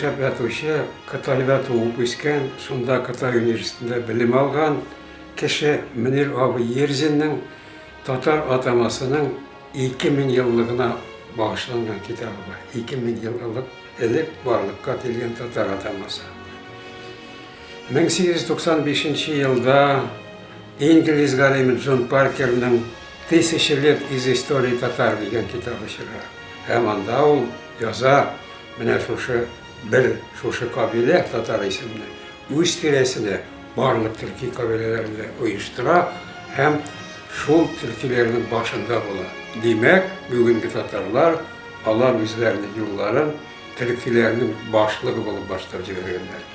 яшәп ятучы, Кытайда туып үскән, шунда Кытай университетында белем алган кеше Мөнир абый Ерзинның татар атамасының 2000 еллыгына багышланган китабы бар. 2000 ел элек элек барлыкка килгән татар атамасы. 1895 елда инглиз галиме Джон Паркерның Тысяча лет из истории татар дигән китабы чыга. Һәм анда ул яза, менә шушы бер шушы кабилә татар исемле үз тирәсенә барлык төрки кабиләләрне дә оештыра һәм шул төркиләрнең башында була. Димәк, бүгенге татарлар алар үзләренең юлларын төркиләрнең башлыгы булып башлап җибәргәннәр.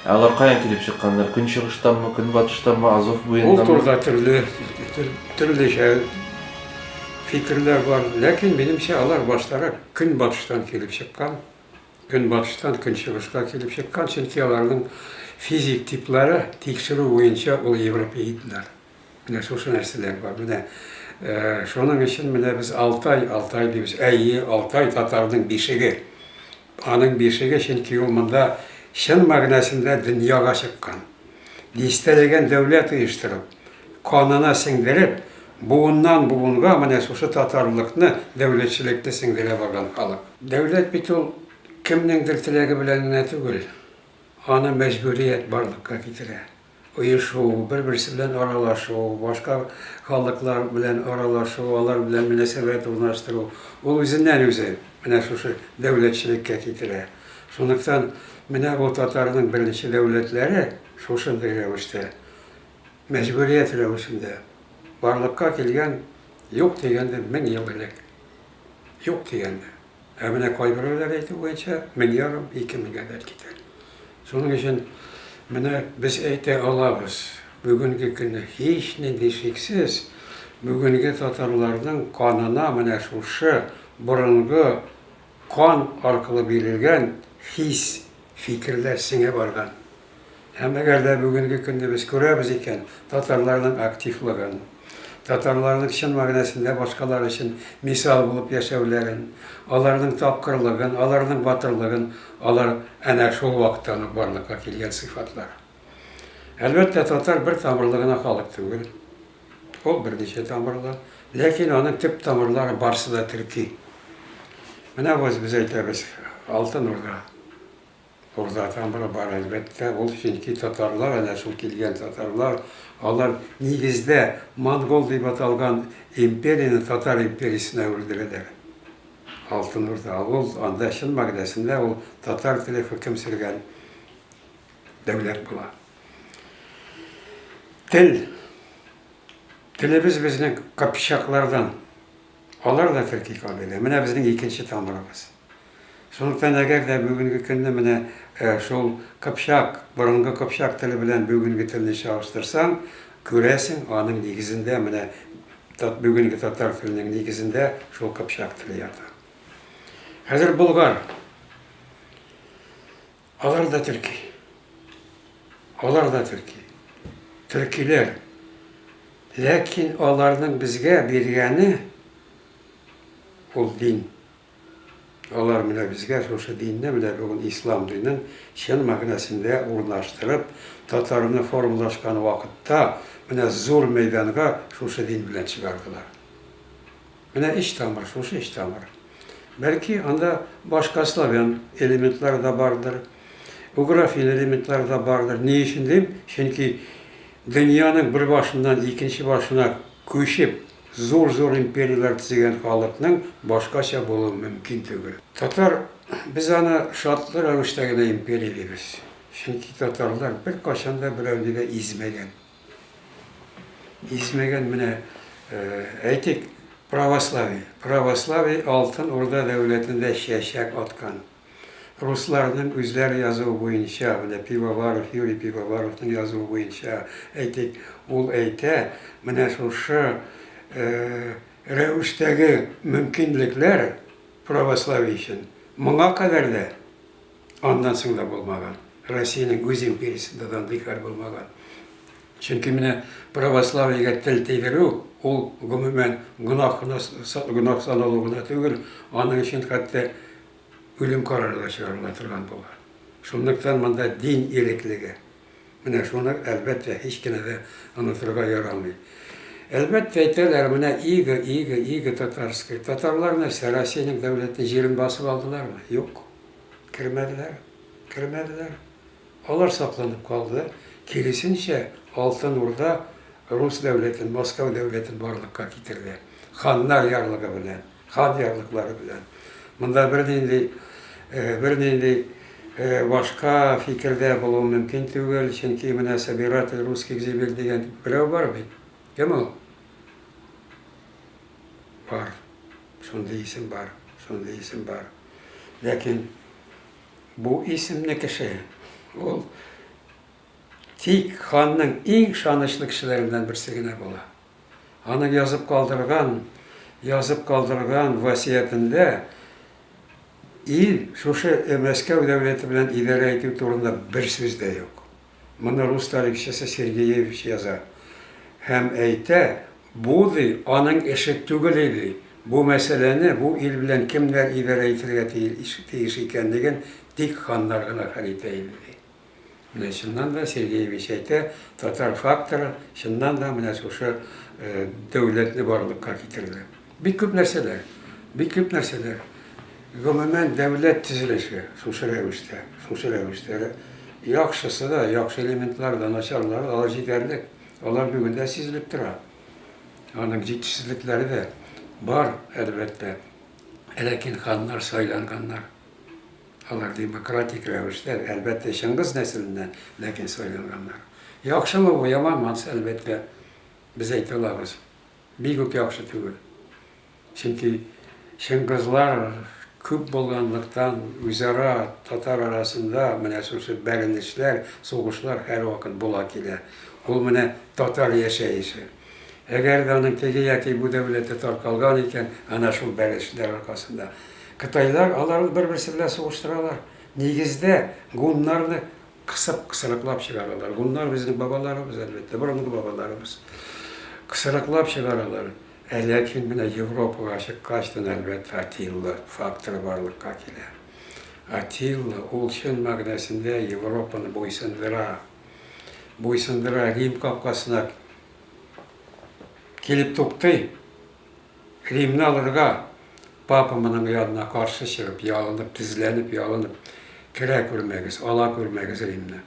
Ә алар каян килеп чыкканнар? Көнчыгыштанмы, көнбатыштанмы, Азов Ул буеннанмы? турыда төрле төрлечә фикерләр бар. Ләкин, минемчә, алар баштарак көнбатыштан килеп чыккан. Көнбатыштан көнчыгышка килеп чыккан, чөнки аларның физик типлары тикшерү буенча ул европеидлар. Менә шушы нәрсәләр бар. Менә шуның өчен менә без Алтай, Алтай дибез. Әйе, Алтай татарның бишеге. Аның бишеге, чөнки ул монда чын мәгънәсендә дөньяга чыккан. Дистәләгән дәүләт оештырып, канына сеңдереп, буыннан буынга менә шушы татарлыкны, дәүләтчелекне сеңдерә барган халык. Дәүләт бит ул кемнеңдер теләге белән генә түгел, аны мәҗбүрият барлыкка китерә. Оешу, бер-берсе белән аралашу, башка халыклар белән аралашу, алар белән мөнәсәбәт урнаштыру, ул үзеннән-үзе менә шушы дәүләтчелеккә китерә. Шунлыктан менә бу татарның беренче дәүләтләре шушындый рәвештә, мәҗбүрият рәвешендә барлыкка килгән, юк дигәндә 1000 ел элек. Юк дигәндә. Ә менә кайберәүләр әйтү буенча, 1500, 2000гә дә китә. Шуның өчен менә без әйтә алабыз, бүгенге көнне һичнинди шиксез, бүгенге татарларның канына менә шушы борынгы кан аркылы бирелгән хис, фикерләр сеңә барган. Һәм әгәр дә бүгенге көнне без күрәбез икән, татарларның активлыгын, татарларның чын мәгънәсендә башкалар өчен мисал булып яшәүләрен, аларның тапкырлыгын, аларның батырлыгын, алар әнә шул вакыттан ук барлыкка килгән сыйфатлар. Әлбәттә, татар бер тамырлы гына халык түгел. Ул берничә тамырлы. Ләкин аның төп тамырлары барсы да төрки. Менә без әйтәбез, Алтын Урда. Урда тамыры бар, әлбәттә, ул чөнки татарлар, әнә шул килгән татарлар, алар нигездә монгол дип аталган империяне татар империясенә әверелдерәләр. Алтын Урда, ул анда чын мәгънәсендә ул татар теле хөкем сөргән дәүләт була. Тел. Телебез безнең кыпчаклардан. Алар да төрки кабилә. Менә безнең икенче тамырыбыз. Шунлыктан әгәр дә бүгенге көнне менә шул кыпчак, борынгы кыпчак теле белән бүгенге телне чагыштырсаң, күрәсең, аның нигезендә менә бүгенге татар теленең нигезендә шул кыпчак теле ята. Хәзер болгар. Алар да төрки. Алар да төрки. Төркиләр. Ләкин аларның безгә биргәне ул дин. Алар менә безгә шушы динне, менә бүген ислам динен чын мәгънәсендә урнаштырып, татарны формалашкан вакытта менә зур мәйданга шушы дин белән чыгардылар. Менә өч тамыр, шушы өч тамыр. Бәлки анда башка славян элементлары да бардыр, угрофин элементлары да бардыр. Ни өчен дим? Чөнки дөньяның бер башыннан икенче башына күчеп, зур-зур империяләр төзегән халыкның башкача булуы мөмкин түгел. Татар, без аны шартлы рәвештә генә империя дибез. Чөнки татарлар беркайчан да берәүне дә измәгән. Измәгән менә, әйтик, православие. Православие Алтын Урда дәүләтендә чәчәк аткан. Русларның үзләре язуы буенча, менә Пивоваров, Юрий Пивоваровның язуы буенча, әйтик, ул әйтә, менә шушы рәвештәге мөмкинлекләр православие өчен моңа кадәр дә, аннан соң да булмаган. Россиянең үз империясендә дә андый хәл булмаган. Чөнки менә православиегә тел тидерү, ул гомумән гөнаһ гына, гөнаһ саналу гына түгел, аның өчен хәтта. Үлем карары да чыгарыла торган була. Шунлыктан монда дин иреклеге. Менә шуны, әлбәттә, һич кенә дә онытырга ярамый. Әлбәттә, әйтәләр, менә иго, иго, иго татарский. Татарлар нәрсә, Россиянең дәүләтне җирен басып алдылармы? Юк. Кермәделәр. Кермәделәр. Алар сакланып калды. Киресенчә, Алтын Урда рус дәүләтен, Москау дәүләтен барлыкка китерде. Ханнар ярлыгы белән. Хан ярлыклары белән. Монда бернинди бернинди башка фикердә булу мөмкин түгел, чөнки менә собиратель русских земель дигән берәү бар бит. Кем ул? Бар. Шундый исем бар. Шундый исем бар. Ләкин бу исемле кеше ул тик ханның иң ышанычлы кешеләреннән берсе генә була. Аның язып калдырган, язып калдырган васыятендә ил шушы Мәскәү дәүләте белән идарә итү турында бер сүз дә юк. Моны рус тарихчысы Сергеевич яза. Һәм әйтә, бу, ди, аның эше түгел иде, бу мәсьәләне, бу ил белән кемнәр идарә итәргә тиеш икәнлеген тик ханнар гына хәл итә иде, ди. Менә чыннан да Сергеевич әйтә, татар факторы чыннан да менә шушы дәүләтне барлыкка китерде. Бик күп нәрсәләр, бик күп нәрсәләр. Гомумән, дәүләт төзелеше шушы рәвештә, шушы рәвештә. Яхшысы да, яхшы элементлар да, начарлары да, алар җитәрлек. Алар бүген дә сизелеп тора. Аның җитешсезлекләре дә бар, әлбәттә. Ләкин ханнар сайланганнар. Алар демократик рәвештә, әлбәттә, Чыңгыз нәселеннән, ләкин сайланганнар. Яхшымы бу, яманмы, анысы, әлбәттә, без әйтә алабыз. Бик үк яхшы түгел. Чөнки Чыңгызлар күп булганлыктан, үзара татар арасында менә шушы бәрелешләр, сугышлар һәрвакыт була килә. Ул менә татар яшәеше. Әгәр дә аның теге яки бу дәүләте таркалган икән, әнә шул бәрелешләр аркасында. Кытайлар аларны бер-берсе белән сугыштыралар. Нигездә, гуннарны кысып, кысрыклап чыгаралар. Гуннар безнең бабаларыбыз, әлбәттә, борынгы бабаларыбыз. Кысрыклап чыгаралар. Ә ләкин менә Европага чыккачтын, әлбәттә, Атилла факторы барлыкка килә. Атилла ул чын мәгънәсендә Европаны буйсындыра. Буйсындыра, Рим капкасына килеп туктый. Римны алырга папа моның янына каршы чыгып, ялынып, тезләнеп, ялынып, керә күрмәгез, ала күрмәгез Римны.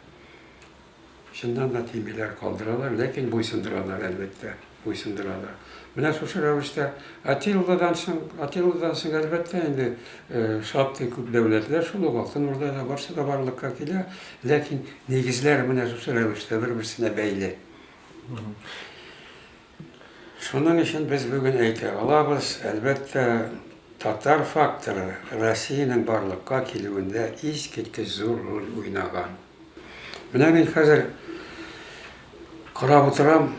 Чыннан да тимиләр, калдыралар, ләкин буйсындыралар, әлбәттә, буйсындыралар. Менә шушы рәвештә Атилладан соң, Атилладан соң, әлбәттә, инде шактый күп дәүләтләр шул ук Алтын Урда да барсы да барлыкка килә, ләкин нигезләр менә шушы рәвештә бер-берсенә бәйле. Шуның өчен без бүген әйтә алабыз, әлбәттә, татар факторы Россиянең барлыкка килүендә искиткеч зур роль уйнаган. Менә мин хәзер карап утырам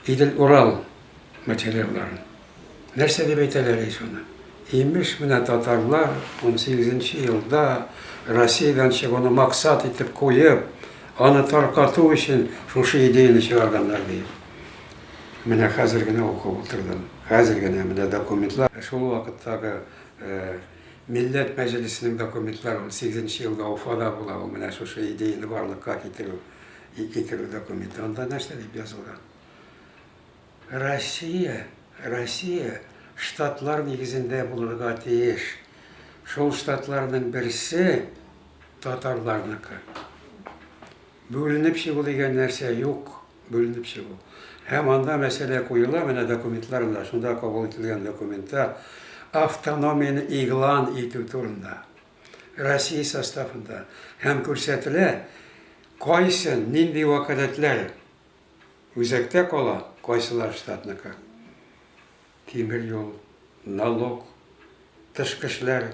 Идел-Урал материалларын. Нәрсә дип әйтәләр ди шуны? Имеш, менә татарлар унсигезенче елда Россиядән чыгуны максат итеп куеп, аны таркату өчен шушы идеяне чыгарганнар диеп. Менә хәзер генә укып утырдым. Хәзер генә менә документлар, шул вакыттагы Милләт Мәҗлесенең документлары унсигезенче елда Уфада була ул менә шушы идеяне барлыкка китерү, китерү документы. Анда нәрсә дип язылган? Россия, Россия штатлар нигезендә булырга тиеш. Шул штатларның берсе татарларныкы. Бүленеп чыгу дигән нәрсә юк, бүленеп чыгу. Һәм анда мәсьәлә куела, менә документларында, шунда кабул ителгән документта автономияне игълан итү турында. Россия составында һәм күрсәтелә, кайсы, нинди вәкаләтләр Үзәктә кала, кайсылар штатныкы? Тимер юл, налог, тышкы эшләр,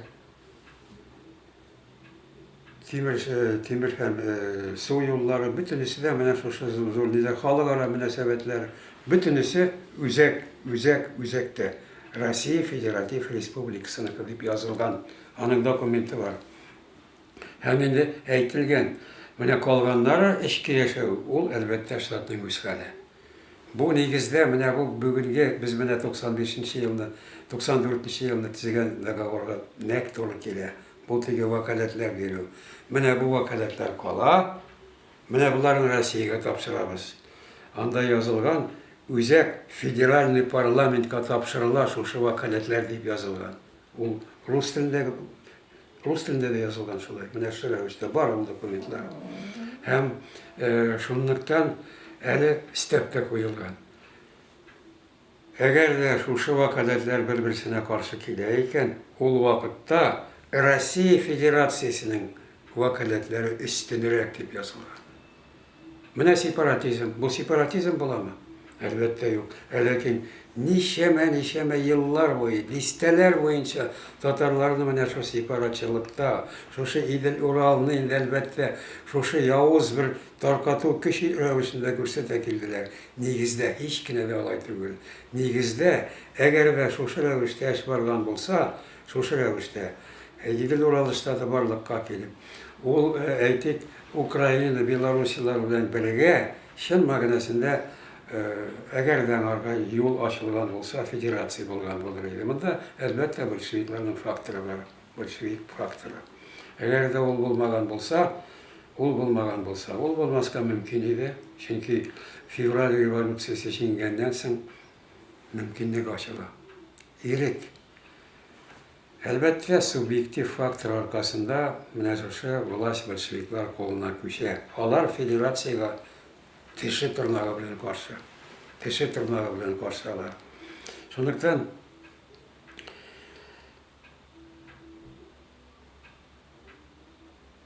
тимер, тимер һәм су юллары, бөтенесе дә менә шушы зур ниләр, халыкара мөнәсәбәтләр, бөтенесе үзәк, үзәк, үзәктә. Россия Федератив Республикасыныкы дип язылган, аның документы бар. Һәм инде әйтелгән, менә калганнары эчке яшәү, ул, әлбәттә, штатның үз хәле. Бу нигездә менә бу бүгенге без менә 95 нче елны, 94 нче елны төзегән договорга нәкъ туры килә. Бу теге вәкаләтләр бирү. Менә бу вәкаләтләр кала, менә боларны Россиягә тапшырабыз. Анда язылган, Үзәк федеральный парламентка тапшырыла шушы вәкаләтләр дип язылган. Ул рус телендәге рус телендә дә язылган шулай. Менә шул рәвештә бар ул документлар. Һәм шунлыктан әле өстәп тә куелган. Әгәр дә шушы вәкаләтләр бер-берсенә каршы килә икән, ул вакытта Россия Федерациясенең вәкаләтләре өстенрәк дип язылган. Менә сепаратизм. Бу сепаратизм буламы? Әлбәттә, юк. Ә ләкин ничәмә-ничәмә еллар буе, дистәләр буенча татарларны менә шул сепаратчылыкта, шушы Идел-Уралны инде, әлбәттә, шушы явыз бер таркату көч рәвешендә күрсәтә килделәр. Нигездә һич кенә дә алай түгел. Нигездә, әгәр дә шушы рәвештә эш барган булса, шушы рәвештә Идел-Урал штаты барлыкка килеп, ул, әйтик, Украина, Белоруссияләр белән бергә, чын мәгънәсендә, әгәр дә аңарга юл ачылган булса, федерация булган булыр иде. Монда, әлбәттә, большевикларның факторы бар, большевик факторы. Әгәр дә ул булмаган булса, ул булмаган булса, ул булмаска мөмкин иде, чөнки февраль революциясе җиңгәннән соң мөмкинлек ачыла. Ирек. Әлбәттә, субъектив фактор аркасында менә шушы власть большевиклар кулына күчә. Алар федерациягә теше-тырнагы белән каршы. Теше-тырнагы белән каршы алар. Шунлыктан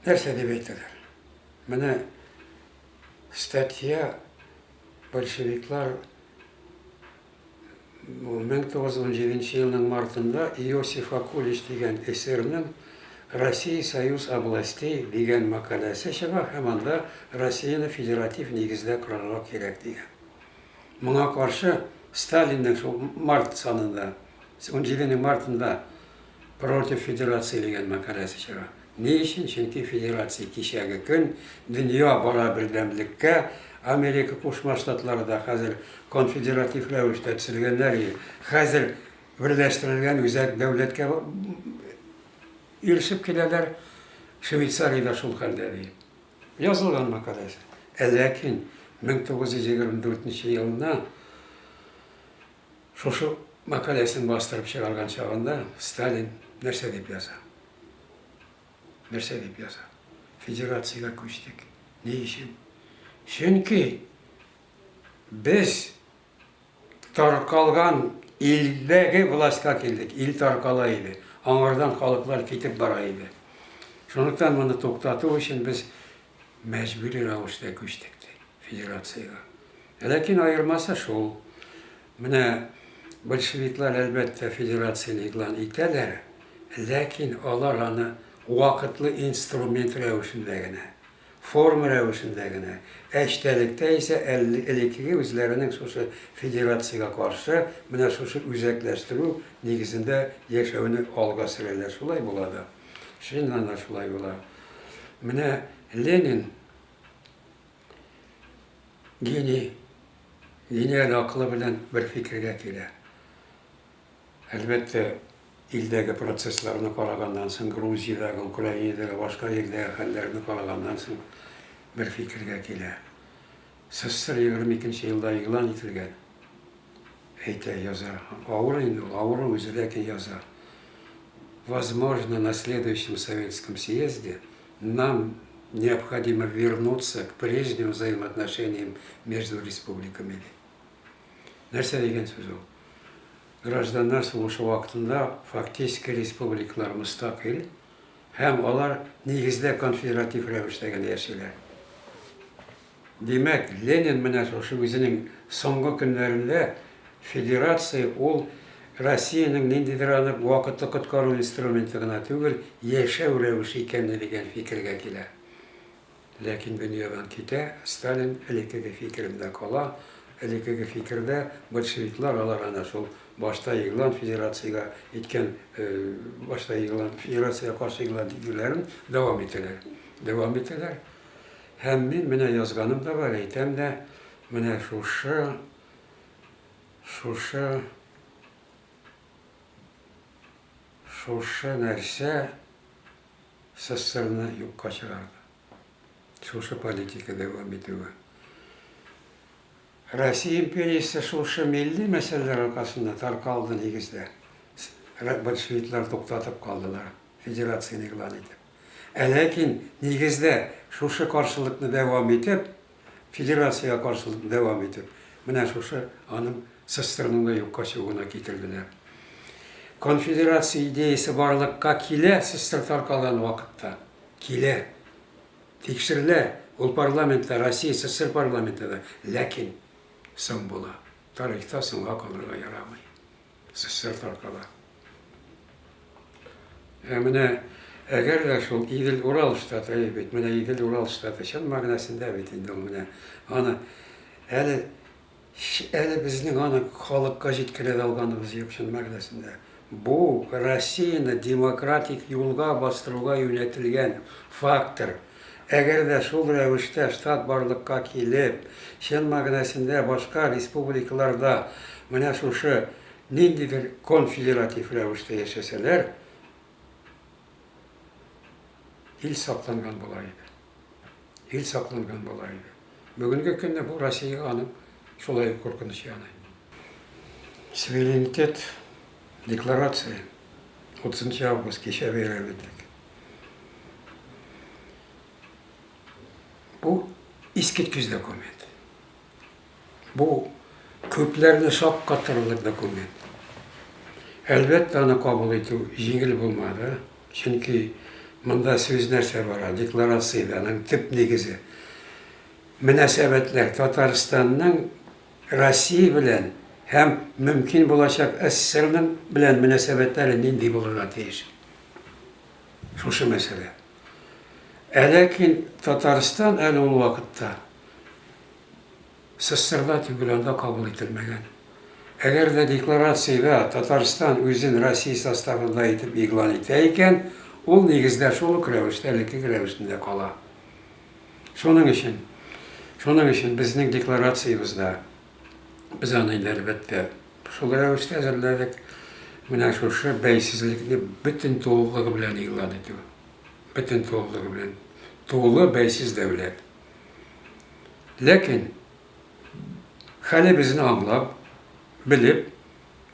нәрсә дип әйтәләр? Менә статья большевиклар 1917 нче елның мартында Иосиф Акулич дигән эсерның Россия союз областей дигән мәкаләсе чыга һәм анда Россияне федератив нигездә корырга кирәк дигән. Моңа каршы Сталинның шул март санында, 17 мартында Против федерации дигән мәкаләсе чыга. Ни өчен? Чөнки федерация кичәге көн, дөнья бара бердәмлеккә, Америка Кушма Штатлары да хәзер конфедератив рәвештә төзелгәннәр и хәзер берләштерелгән үзәк дәүләткә ирешеп киләләр. Швейцария дә шул хәлдә ди. Язылган мәкаләсе. Ә ләкин 1924 нче елны Шушы мәкаләсен бастырып чыгарган чагында Сталин нәрсә дип яза? Нәрсә дип яза? Федерациягә күчтек. Ни өчен? Чөнки без таркалган илдәге властька килдек. Ил таркала иде. Аңардан халыклар китеп бара иде. Шунлыктан моны туктату өчен без мәҗбүри рәвештә күчтек, ди, федерациягә. Ләкин аермасы шул, менә большевиклар, әлбәттә, федерацияне игълан итәләр, ләкин алар аны вакытлы инструмент рәвешендә генә, форма рәвешендә генә, ә эчтәлектә исә элеккеге үзләренең шушы федерациягә каршы, менә шушы үзәкләштерү нигезендә яшәүне алга сөрәләр. Шулай була да. Чыннан да шулай була. Менә Ленин гений, гениаль акылы белән бер фикергә килә. Әлбәттә, илдәге процессларны караганнан соң, Грузиядәге, Украинадагы, башка җирдәге хәлләрне караганнан соң бер фикергә килә. СССР 22 елда игълан ителгән. Әйтә, яза. Авыр инде ул, авыру үзе, ләкин яза. Возможно, на следующем советском съезде нам необходимо вернуться к прежним взаимоотношениям между республиками. Нәрсә дигән сүз ул? Гражданнар сугышы вакытында фактически республикалар мөстәкыйль һәм алар нигездә конфедератив рәвештә генә яшиләр. Димәк, Ленин менә шушы үзенең соңгы көннәрендә федерация ул Россиянең ниндидер аны вакытлы коткару инструменты гына түгел, яшәү рәвеше икәнне дигән фикергә килә. Ләкин дөньядан китә, Сталин элеккеге фикерендә кала, элеккеге фикердә большевиклар алар әнә шул башта игълан федерациягә иткән, башта игълан федерациягә каршы игълан итүләрен дәвам итәләр. Дәвам итәләр. Һәм мин менә язганым да бар, әйтәм дә, менә шушы. Шушы шушы нәрсә СССРны юкка чыгарды. Шушы политика дәвам итүе. Россия империясе шушы милли мәсьәләләр аркасында таркалды нигездә. Большевиклар туктатып калдылар, федерацияне игълан итеп. Ә ләкин нигездә шушы каршылыкны дәвам итеп, федерациягә каршылыкны дәвам итеп, менә шушы аның СССРның да юкка чыгуына китерделәр. Конфедерация идеясе барлыкка килә СССР таркалган вакытта. Килә. Тикшерелә. Ул парламентта, Россия СССР парламентында. Ләкин соң була. Тарихта соңга калырга ярамый. СССР таркала. Ә менә әгәр дә шул Идел-Урал штаты, әйе бит, менә Идел-Урал штаты чын мәгънәсендә бит инде ул менә аны әле әле безнең аны халыкка җиткерә дә алганыбыз юк чын мәгънәсендә. Бу Россияне демократик юлга бастыруга юнәтелгән фактор. Әгәр дә шул рәвештә штат барлыкка килеп, чын мәгънәсендә башка республикаларда менә шушы ниндидер конфедератив рәвештә яшәсәләр, ил сакланган була иде. Ил сакланган була иде. Бүгенге көндә бу Россиягә аның шулай ук куркыныч яный. Суверенитет декларация 30 август кичә бәйрәм иттек. Бу искиткеч документ. Бу күпләрне шаккатырлык документ. Әлбәттә, аны кабул итү җиңел булмады, чөнки монда сүз нәрсә бара, декларациядә аның төп нигезе мөнәсәбәтләр Татарстанның Россия белән һәм мөмкин булачак СССРның белән мөнәсәбәтләре нинди булырга тиеш. Шушы мәсьәлә. Ә ләкин Татарстан әле ул вакытта СССРда түгел, анда кабул ителмәгән. Әгәр дә декларациядә Татарстан үзен Россия составында итеп игълан итә икән, ул нигездә шул ук рәвештә элеккеге рәвешендә кала. Шуның өчен, шуның өчен безнең декларациябездә без аны инде әлбәттә шул рәвештә әзерләдек. Менә шушы бәйсезлекне бөтен тулылыгы белән игълан итү. Бөтен тулылыгы белән. Тулы бәйсез дәүләт. Ләкин хәлебезне аңлап, белеп,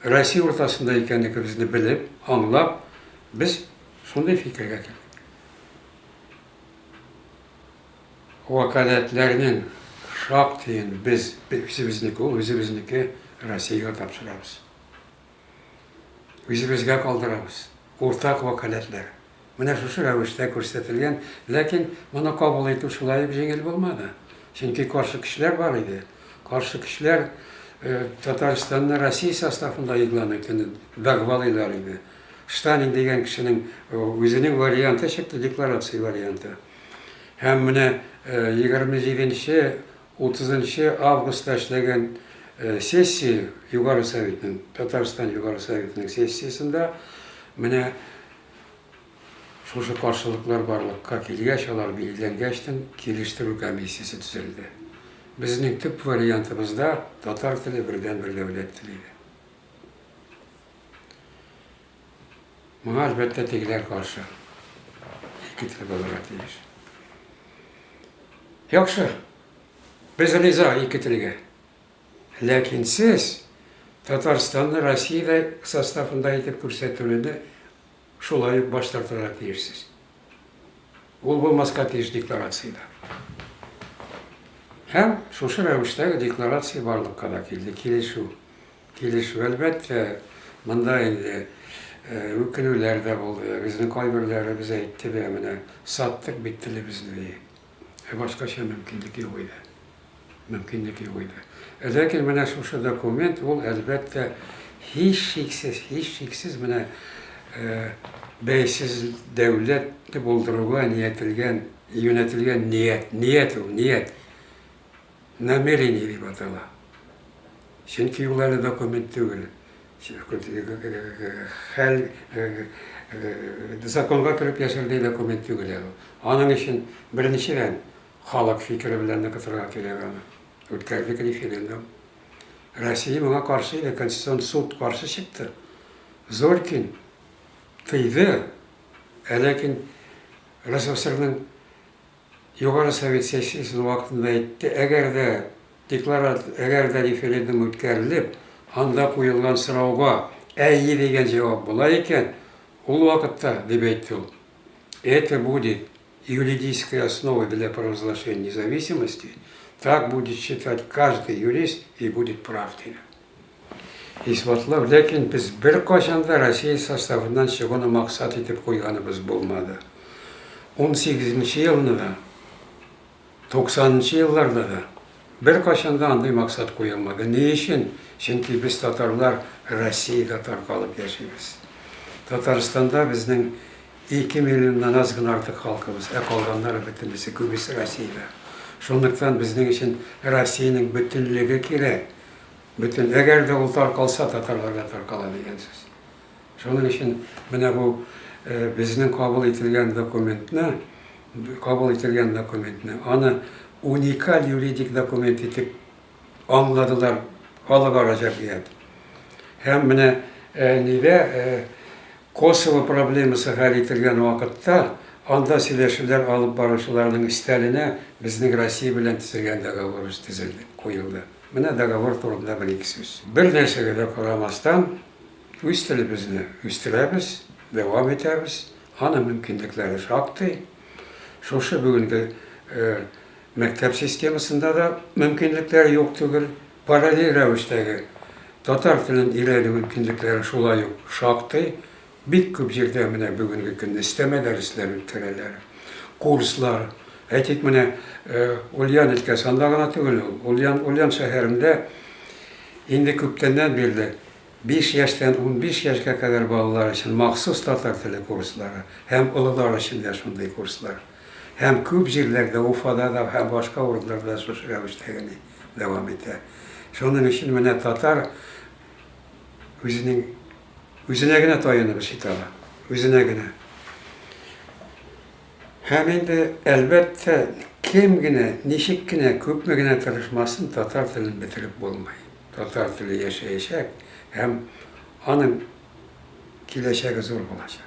Россия уртасында икәнлегебезне белеп, аңлап, без шундый фикергә килдек. Вәкаләтләрнең шактыен без үзебезнеке, ул үзебезнеке Россиягә тапшырабыз. Үзебезгә калдырабыз. Уртак вәкаләтләр. Менә шушы рәвештә күрсәтелгән, ләкин моны кабул итү шулай ук җиңел булмады. Чөнки каршы көчләр бар иде. Каршы көчләр Татарстанны Россия составында игълан итүне дәгъвалыйлар иде. Штанин дигән кешенең үзенең варианты чыкты, декларация варианты. Һәм менә 27 нче, 30 нчы августта эшләгән сессия Югары Советның, Татарстан Югары Советының сессиясендә менә Шушы каршылыклар барлыкка килгәч, алар билгеләнгәчтен, килештерү комиссиясе төзелде. Безнең төп вариантыбызда татар теле бердәнбер дәүләт теле иде. Моңа, әлбәттә, тегеләр каршы. Ике тел булырга тиеш. Яхшы. Без риза ике телгә. Ләкин сез Татарстанны Россиядә составында итеп күрсәтүне шулай ук баш тартырга тиешсез. Ул булмаска тиеш декларациядә. Һәм шушы рәвештәге декларация барлыкка да килде, килешү. Килешү, әлбәттә, монда инде үкенүләр дә булды. Безнең кайберләребез әйтте дә, менә саттык бит телебезне, ди. Ә башкача мөмкинлек юк иде. Мөмкинлек юк иде. Ләкин менә шушы документ, ул, әлбәттә, һичшиксез, һичшиксез менә бәйсез дәүләт булдыруга ниятелгән, юнәтелгән ният, ният ул, ният. Намерение дип атала. Чөнки ул әле документ түгел. Хәл законга кереп яшәрдәй документ түгел әле. Аның өчен беренчедән халык фикере белән ныгытырга кирәк аны. Үткәрдек референдум. Россия моңа каршы иде, Конституцион суд каршы чыкты. Зорькин тыйды, ә ләкин РСФСРның Югары Совет сессиясе вакытында әйтте, әгәр дә декларат, әгәр дә референдум үткәрелеп, анда куелган сорауга әйе дигән җавап була икән, ул вакытта, дип әйтте ул, это будет юридической основой для провозглашения независимости, так будет считать каждый юрист и будет прав, диде. Исбатлау, ләкин без беркайчан да Россия составыннан чыгуны максат итеп куйганыбыз булмады. Унсигезенче елны да, туксанынчы елларда да беркайчан да андый максат куелмады. Ни өчен? Чөнки без, татарлар, Россиядә таркалып яшибез. Татарстанда безнең 2 миллионнан аз гына артык халкыбыз, ә калганнары бөтенесе, күбесе Россиядә. Шунлыктан безнең өчен Россиянең бөтенлеге кирәк. Бөтен, әгәр дә ул таркалса, татарлар да таркала дигән сүз. Шуның өчен менә бу безнең кабул ителгән документны, кабул ителгән документны, аны уникаль юридик документ итеп аңладылар халыкара җәмгыять. Һәм менә нидә Косово проблемасы хәл ителгән вакытта, анда сөйләшүләр алып баручыларның өстәленә безнең Россия белән төзелгән договорыбыз төзелде, куелды. Менә договор турында бер-ике сүз. Бер нәрсәгә дә карамастан, үз телебезне үстерәбез, дәвам итәбез. Аның мөмкинлекләре шактый. Шушы бүгенге мәктәп системасында да мөмкинлекләр юк түгел. Параллель рәвештәге татар телен өйрәнү мөмкинлекләре шулай ук шактый. Бик күп җирдә менә бүгенге көнне өстәмә дәресләр үткәрәләр, курслар. Әйтик, менә Ульян өлкәсе, анда гына түгел ул. Ульян, Ульян шәһәрендә инде күптәннән бирле 5 яшьтән 15 яшькә кадәр балалар өчен махсус татар теле курслары һәм олылар өчен дә шундый курслар. Һәм күп җирләрдә, Уфада да һәм башка урыннарда да шушы рәвештә генә дәвам итә. Шуның өчен менә татар үзенең үзенә генә таянып эш итә ала. Үзенә генә. Һәм инде, әлбәттә, кем генә, ничек кенә, күпме генә тырышмасын, татар телен бетереп булмый. Татар теле яшәячәк һәм аның киләчәге зур булачак.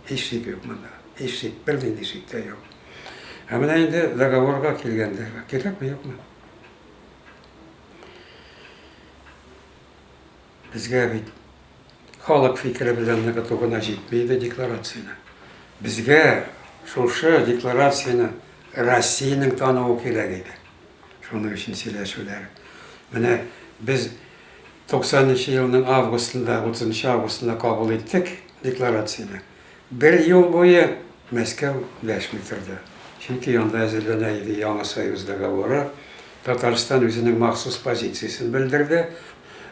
Һич шик юк монда. Һич шик, бернинди шик тә юк. Ә менә инде договорга килгәндә, кирәкме, юкмы? Безгә бит халык фикере белән ныгыту гына җитми иде декларацияне. Безгә шушы декларацияне Россиянең тануы кирәк иде. Шуның өчен сөйләшүләр. Менә без 90 нчы елның августында, 30 нчы августында кабул иттек декларацияне. Бер ел буе Мәскәү дәшми торды. Чөнки анда әзерләнә иде яңа Союз договоры. Татарстан үзенең махсус позициясен белдерде.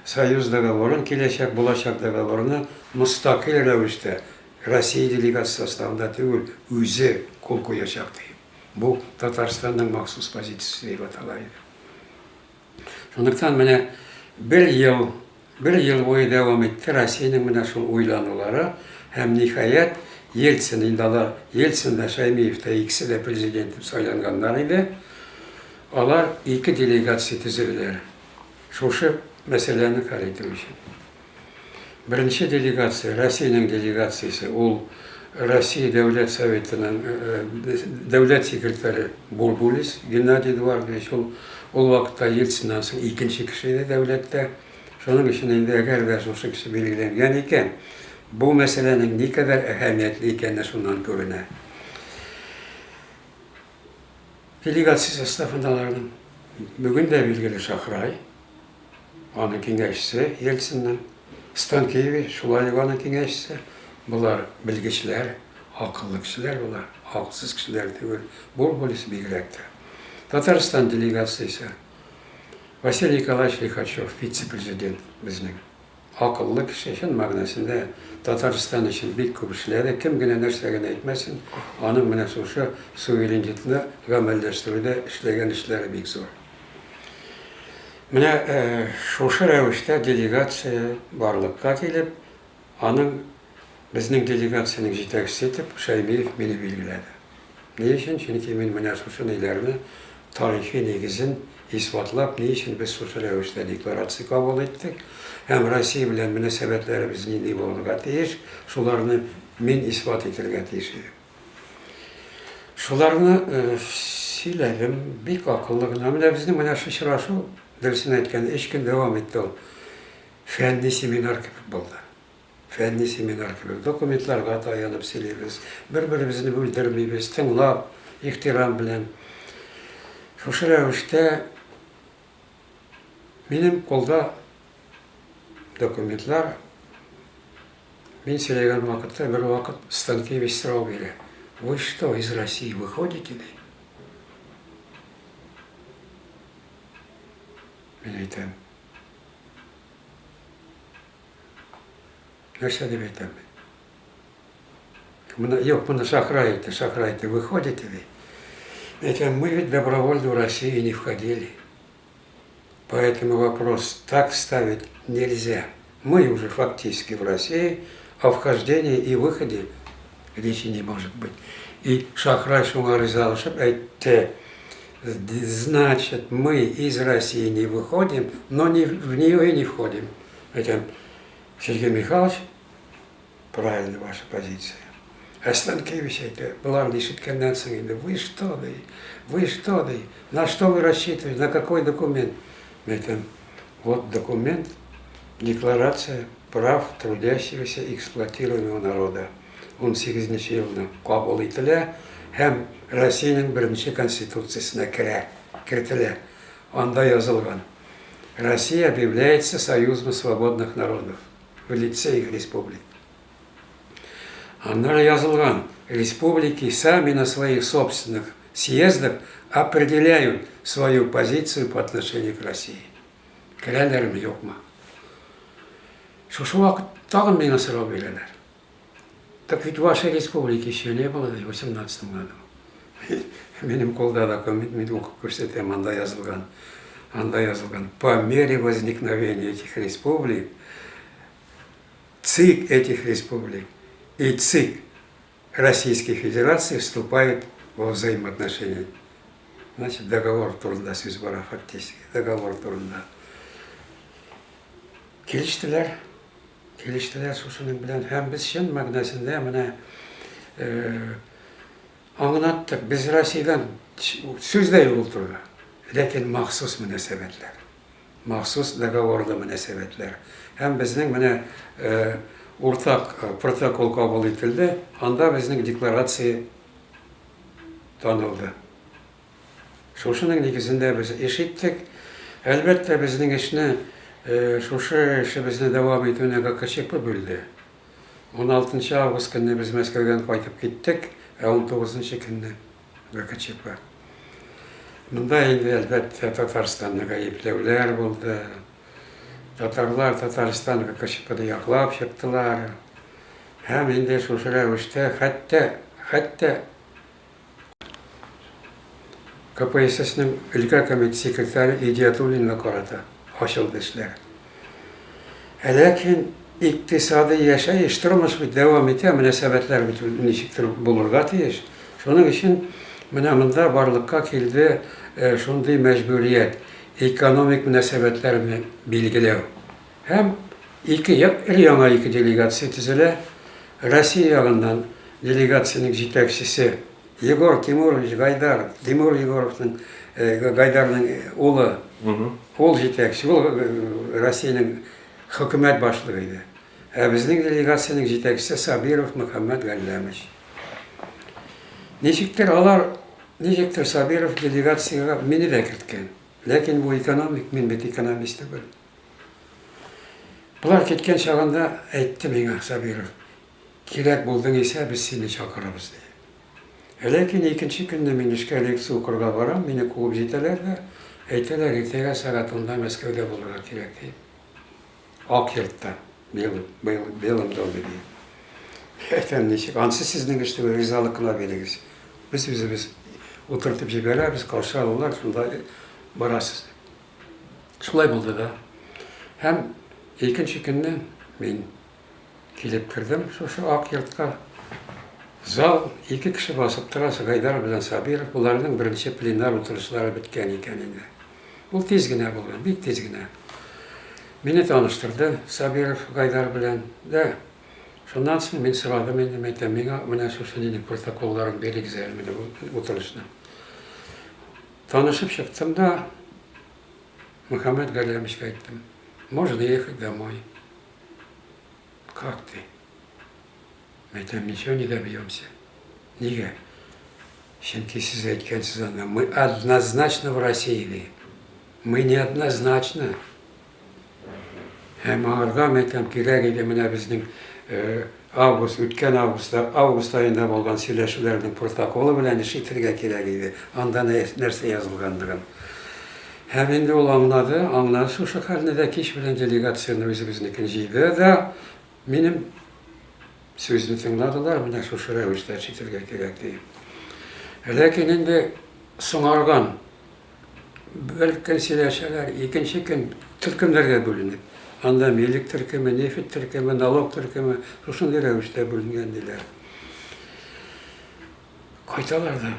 Союз договорын, киләчәк, булачак договорны мөстәкыйль рәвештә, Россия делегациясе составында түгел, үзе кул куячак диеп. Бу Татарстанның махсус позициясе дип атала иде. Шунлыктан менә бер ел, бер ел буе дәвам итте Россиянең менә шул уйланулары һәм ниһаять Ельцин инде алар Ельцин да Шәймиев та икесе дә президент дип сайланганнар иде. Алар ике делегация төзеделәр. Шушы мәсьәләне хәл итү өчен. Беренче делегация, Россиянең делегациясе, ул Россия Дәүләт Советының дәүләт секретаре Бурбулис Геннадий Эдуардович, ул ул вакытта Ельциннан соң икенче кеше иде дәүләттә. Шуның өчен инде әгәр дә шушы кеше билгеләнгән икән, бу мәсьәләнең никадәр әһәмиятле икәне шуннан күренә. Делегация составында аларның бүген дә билгеле Шахрай, аның киңәшчесе Ельцинның, Станкевич, шулай ук аның киңәшчесе. Болар белгечләр, акыллы кешеләр болар, акылсыз кешеләр түгел. Бурбулис бигрәк тә. Татарстан делегациясе Василий Николаевич Лихачев, вице-президент безнең. Акыллы кеше, чын мәгънәсендә Татарстан өчен бик күп эшләде. Кем генә нәрсә генә әйтмәсен, аның менә шушы суверенитетны гамәлләштерүдә эшләгән эшләре бик зур. Менә шушы рәвештә делегация барлыкка килеп, аның безнең делегациянең җитәкчесе итеп Шәймиев мине билгеләде. Ни өчен? Чөнки мин менә шушы ниләрне тарихи нигезен исбатлап, ни өчен без шушы рәвештә декларация кабул иттек һәм Россия белән мөнәсәбәтләребез нинди булырга тиеш, шуларны мин исбат итәргә тиеш идем. Шуларны сөйләдем, бик акыллы гына. Менә безнең менә шул очрашу, дөресен әйткәндә, өч көн дәвам итте ул. Фәнни семинар кебек булды. Фәнни семинар кебек. Документларга таянып сөйлибез, бер-беребезне бүлдермибез, тыңлап, ихтирам белән. Шушы рәвештә минем кулда документлар. Мин сөйләгән вакытта бервакыт Станкевич сорау бирә. Вы что, из России выходите? Ди. Мин әйтәм. Нәрсә дип әйтәм мин? Моны, юк, моны Шахра әйтте, Шахра әйтте, выходите, ди. Әйтәм, мы ведь добровольно в Россию не входили. Поэтому вопрос так ставить нельзя. Мы уже фактически в России, о вхождении и выходе речи не может быть. И Шахрай шуңа ризалашып әйтте, значит, мы из России не выходим, но не, в нее и не входим. Әйтәм, Сергей Михайлович, правильно ваша позиция. Ә Станкевич әйтә, боларны ишеткәннән соң инде, вы что, ди, вы что, ди, на что вы рассчитываете, на какой документ? Мин әйтәм, вот документ, декларация прав трудящегося эксплуатируемого народа. 18 елны кабул ителә һәм Россиянең беренче конституциясенә керә, кертелә. Анда язылган, Россия объявляется союзом свободных народов в лице их республик. Аннары язылган, республики сами на своих собственных съездах определяют свою позицию по отношению к России. Керәләрме, юкмы? Шушы вакыт тагын миңа сорау бирәләр. Так ведь вашей республики еще не было в 18 году. Минем кулда документ, мин укып күрсәтәм, анда язылган. Анда язылган, по мере возникновения этих республик, ЦИК этих республик и ЦИК Российской Федерации вступает во взаимоотношения. Значит, договор турында сүз бара фактически, договор турында. Килештеләр, килештеләр шушының белән. Һәм без чын мәгънәсендә менә аңлаттык, без Россиядән сүз дә юк ул турыда. Ләкин махсус мөнәсәбәтләр. Махсус договорлы мөнәсәбәтләр. Һәм безнең менә уртак протокол кабул ителде, анда безнең декларация танылды. Шушының нигезендә без эш иттек. Әлбәттә, безнең эшне, шушы эшебезне дәвам итүне ГКЧП бүлде. 16 август көнне без Мәскәүдән кайтып киттек, ә 19 көнне ГКЧП. Монда инде, әлбәттә, Татарстанны гаепләүләр булды. Татарлар Татарстан ГКЧПны яклап чыктылар. Һәм инде шушы рәвештә хәтта, хәтта КПССның өлкә комитет секретаре Идиатуллинга карата ачылды эшләр. Ә ләкин икътисадый яшәеш, тормыш бит дәвам итә, мөнәсәбәтләр бит ничектер булырга тиеш. Шуның өчен менә монда барлыкка килде шундый мәҗбүрият, экономик мөнәсәбәтләрне билгеләү. Һәм ике як, өр-яңа ике делегация төзелә. Россия ягыннан делегациянең җитәкчесе Егор Тимурович Гайдар, Тимур Егоровның, Гайдарның улы. Ул җитәкче, ул Россиянең хөкүмәт башлыгы иде. Ә безнең делегациянең җитәкчесе Сабиров Мөхәммәт Галләмович. Ничектер алар, ничектер Сабиров делегациягә мине дә керткән. Ләкин бу экономик, мин бит экономист түгел. Болар киткән чагында әйтте миңа Сабиров, кирәк булдың исә, без сине чакырабыз, ди. Ләкин икенче көнне мин эшкә лекция укырга барам, мине куып җитәләр дә, әйтәләр, иртәгә сәгать унда Мәскәүдә булырга кирәк, ди. Ак йортта, Белый, Белый, Белом доме, ди. Әйтәм, ничек, ансы сезнең эш түгел, ризалык кына бирегез. Без үзебез утыртып җибәрәбез, каршы алалар, шунда барасыз, дип. Шулай булды да. Һәм икенче көнне мин килеп кердем шушы ак йортка. Зал, ике кеше басып тора, Гайдар белән Сабиров, боларның беренче пленар утырышлары беткән икән инде. Ул тиз генә булды, бик тиз генә. Мине таныштырды Сабиров Гайдар белән. Дә, шуннан соң мин сорадым инде, мин әйтәм, миңа менә шушы нинди протоколларын бирегез әле менә бу утырышның. Танышып чыктым да, Мөхәммәт Галләмовичка әйттем, можно ехать домой. Как ты? Мин әйтәм, ничего не добьемся. Нигә? Чөнки сез әйткәнсез анда, мы однозначно в России, ди. Мы не однозначно. Һәм аңарга, мин әйтәм, кирәк иде менә безнең э, август, үткән августта, август аенда булган сөйләшүләрнең протоколы белән эш итәргә кирәк иде. Анда нәрсә язылганлыгын. Һәм инде ул аңлады, аңлады шушы хәлне дә, кич белән делегацияне үзебезнекен җыйды да, минем сүзне тыңладылар, менә шушы рәвештә эш итәргә кирәк диеп. Ләкин инде соңарган. Бер көн сөйләшәләр, икенче көн төркемнәргә бүленеп. Анда милек төркеме, нефть төркеме, налог төркеме, шушындый рәвештә бүленгән диләр. Кайталар да,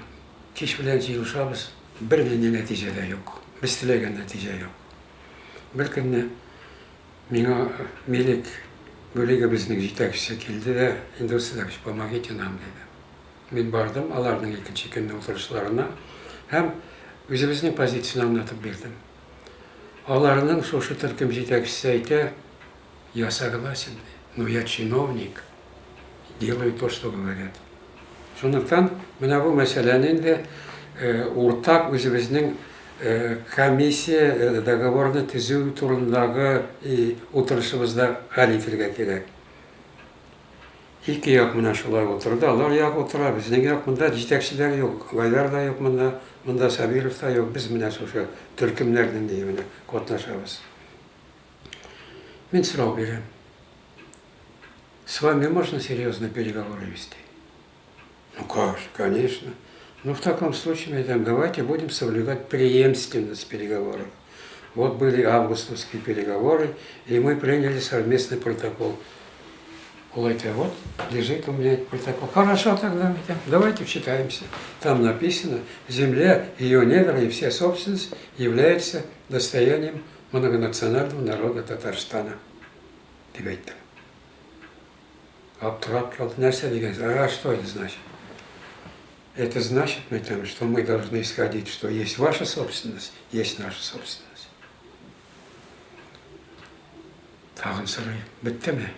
кич белән җыелышабыз, бернинди нәтиҗә дә юк. Без теләгән нәтиҗә юк. Бер көнне миңа милек бүлегебезнең җитәкчесе килде дә, Индус Сидорович, помогите нам, диде. Мин бардым аларның икенче көнне утырышларына һәм үзебезнең позицияне аңлатып бирдем. Аларның шушы төркем җитәкчесе әйтә, Я согласен, но я чиновник, делаю то, что говорят. Шунлыктан менә бу мәсьәләне инде уртак үзебезнең комиссия договорны төзү турындагы утырышыбызда хәл итергә кирәк. Ике як менә шулай утырды. Алар як утыра, безнең як монда җитәкчеләр юк. Гайдар да юк монда, монда Сабиров та юк. Без менә шушы төркемнәрнең менә катнашабыз. Мин сорау бирәм. С вами можно серьезно переговоры вести? Ну как же, конечно. Ну в таком случае, мадам, давайте будем соблюдать преемственность переговоров. Вот были августовские переговоры, и мы приняли совместный протокол. Ул әйтә, вот, лежит у меня этот протокол. Хорошо тогда, давайте вчитаемся. Там написано, земля, ее недра и вся собственность является достоянием многонационального народа Татарстана, дип әйттем. Аптырап калды, нәрсә дигән, а что это значит? Это значит, мы там, что мы должны исходить, что есть ваша собственность, есть наша собственность. Тагын сорый, беттеме?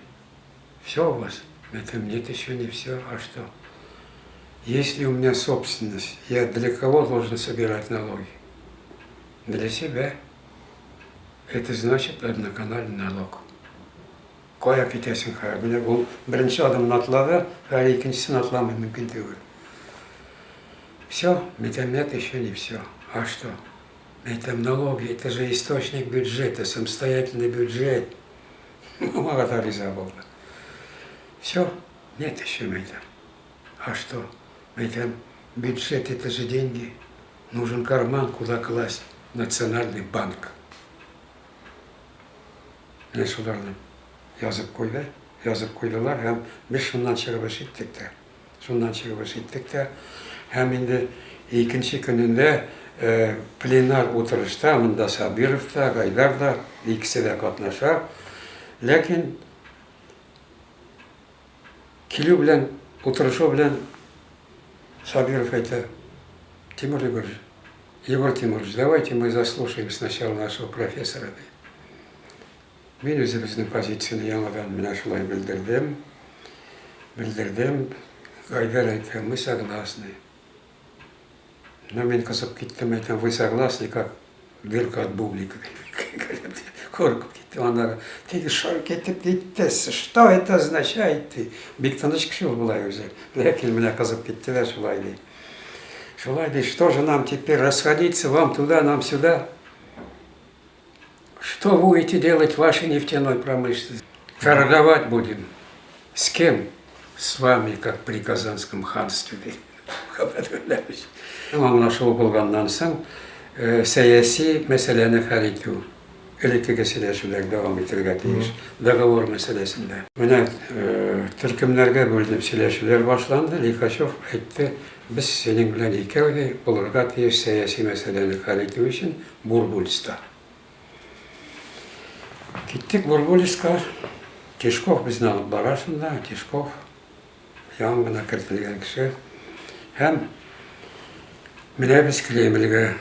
Все у вас? Это нет, еще не все. А что? Если у меня собственность, я для кого должен собирать налоги? Для себя. Это значит одноканальный налог. Кая китәсең хәзер? Менә ул беренче адымны атлады, хәзер икенчесен атламый мөмкин түгел. Все, нет, еще не все. А что? Әйтәм, налоги, это же источник бюджета, самостоятельный бюджет. Моңа да риза булды. Все, нет еще, әйтәм. А что? Әйтәм, бюджет это же деньги. Нужен карман, куда класть. Национальный банк. Менә шуларны язып куйды, язып куйдылар һәм без шуннан чыгып эш иттек тә. Шуннан чыгып эш иттек тә. Һәм инде икенче көнендә пленар утырышта монда Сабиров та, Гайдар да, икесе дә катнаша. Ләкин килү белән, утырышу белән Сабиров әйтә, Тимур Егорович, Егор Тимурович, давайте мы заслушаем сначала нашего профессора, ди. Мин үзебезнең позицияне яңадан менә шулай белдердем. Белдердем. Гайдар әйтә, мы согласны. Но мин кызып киттем, әйтәм, вы согласны, как дырка от бублика. Куркып киттем аннары. Теге шар китеп китте. Что это означает? Ди. Бик тыныч кеше ул болай үзе. Ләкин менә кызып китте дә шулай ди. Шулай ди, что же нам теперь расходиться, вам туда, нам сюда? Что будете делать в вашей нефтяной промышленности? Торговать будем. С кем? С вами, как при Казанском ханстве. Аңлашылу булганнан соң, сәяси мәсьәләне хәл итү. Элеккеге сөйләшүләр дәвам итәргә тиеш, договор мәсьәләсендә. Менә төркемнәргә бүленеп сөйләшүләр башланды. Лихачев әйтте, без синең белән икәү, ди, булырга тиеш сәяси мәсьәләне хәл итү өчен Бурбулиста. Киттек Бурбулиска. Тишков безне алып бара шунда. Тишков яңа гына кертелгән кеше. Һәм менә без Кремльгә.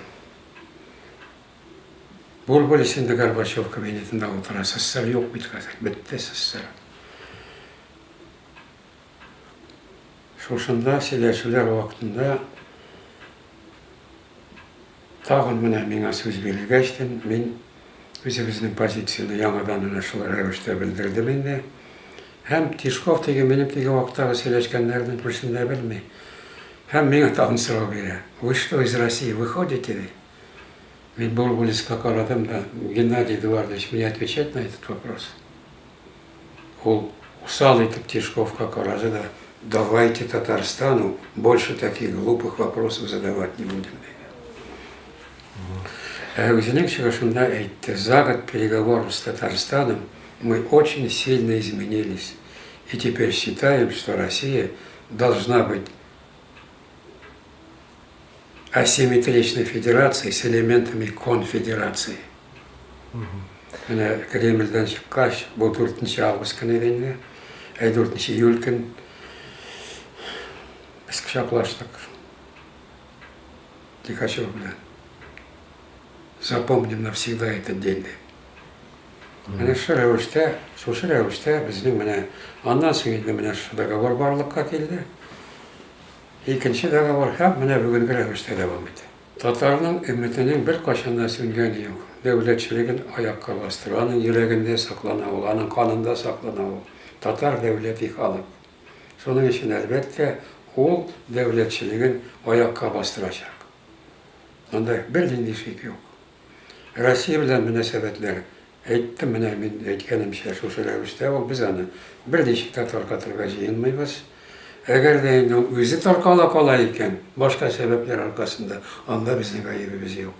Бурбулис инде Горбачев кабинетында утыра. СССР юк бит хәзер, бетте СССР. Шушында сөйләшүләр вакытында тагын менә миңа сүз бирелгәчтен, мин үзебезнең позицияне яңадан әнә шул рәвештә белдердем инде. Һәм Тишков теге минем теге вакыттагы сөйләшкәннәрнең берсен дә белми. Һәм миңа тагын сорау бирә. Вы что, из России выходите? Ди. Мин Бурбулиска карадым да, Геннадий Эдуардович, мне отвечать на этот вопрос? Ул усал итеп Тишковка карады да, давайте Татарстану больше таких глупых вопросов задавать не будем, диде. Ә үзенең чыгышында әйтте, за год переговоров с Татарстаном мы очень сильно изменились и теперь считаем, что Россия должна быть асимметричной федерацией с элементами конфедерации. Менә Кремльдән чыккач, бу 4 август көне иде инде, әй 4 июль көн без кочаклаштык Лихачев белән. Запомним навсегда этот день дип. Менә шушы рәвештә, шушы рәвештә безнең менә аннан соң инде менә шушы договор барлыкка килде. Икенче договор һәм менә бүгенге рәвештә дәвам итә. Татарның өметенең беркайчан да сүнгәне юк. Дәүләтчелеген аякка бастыру, аның йөрәгендә саклана ул, аның канында саклана ул. Татар дәүләти халык. Шуның өчен, әлбәттә, ул дәүләтчелеген аякка бастырачак. Монда бернинди шик юк. Россия белән мөнәсәбәтләр, әйттем менә мин әйткәнемчә, шушы рәвештә ул, без аны берничек тә таркатырга җыенмыйбыз. Әгәр дә инде ул үзе таркала кала икән, башка сәбәпләр аркасында, анда безнең гаебебез юк.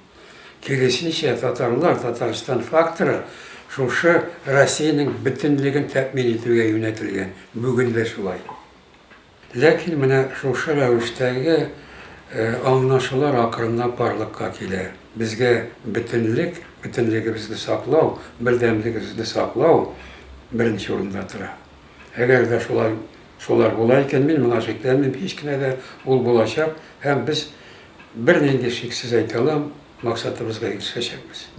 Киресенчә, татарлар, Татарстан факторы шушы Россиянең бөтенлеген тәэмин итүгә юнәтелгән, бүген дә шулай. Ләкин менә шушы рәвештәге аңлашулар акрынлап барлыкка килә. Безгә бөтенлек, бөтенлегебезне саклау, бердәмлегебезне саклау беренче урында тора. Әгәр дә шулай, шулар була икән, мин моңа шикләнмим һич кенә дә, ул булачак һәм без бернинди шиксез әйтә алам, максатыбызга ирешәчәкбез.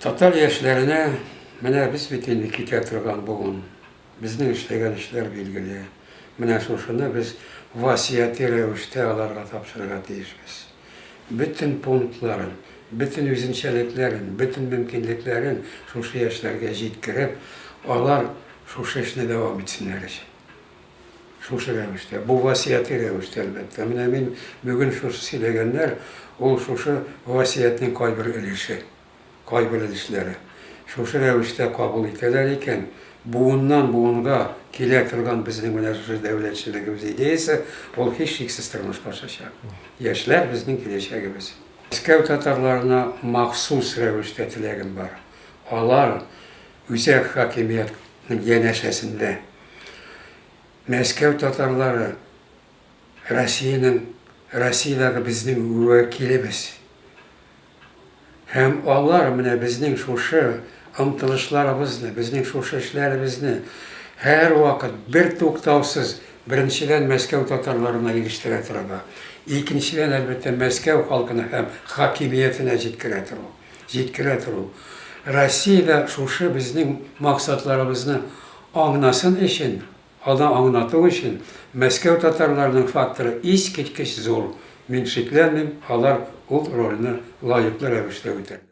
Татар яшьләренә, менә без бит инде китә торган буын. Безнең эшләгән эшләр билгеле. Менә шушыны без васыяти рәвештә аларга тапшырырга тиешбез. Бөтен пунктларын, бөтен үзенчәлекләрен, бөтен мөмкинлекләрен шушы яшьләргә җиткереп, алар шушы эшне дәвам итсеннәр өчен. Шушы рәвештә, бу васыяти рәвештә, әлбәттә. Менә мин бүген шушы сөйләгәннәр, ул шушы васыятьнең кайбер өлеше. Кайбер өлешләре шушы рәвештә кабул итәләр икән, буыннан буынга килә торган безнең менә шушы дәүләтчелегебез идеясе, ул һичшиксез тормышка ашачак. Яшьләр, безнең киләчәгебез. Мәскәү татарларына махсус рәвештә теләгем бар. Алар үзәк хакимиятнең янәшәсендә. Мәскәү татарлары Россиянең, Россиядәге безнең вәкилебез. Һәм алар менә безнең шушы омтылышларыбызны, безнең шушы эшләребезне һәрвакыт бертуктаусыз, беренчедән, Мәскәү татарларына ирештерә торырга, икенчедән, әлбәттә, Мәскәү халкына һәм хакимиятенә җиткерә тору, җиткерә тору. Россиядә шушы безнең максатларыбызны аңнасын өчен, Аны аңлату өчен Мәскәү татарларының факторы искиткеч зур, мин шикләнмим, алар ул рольне лаеклы рәвештә үтәрләр.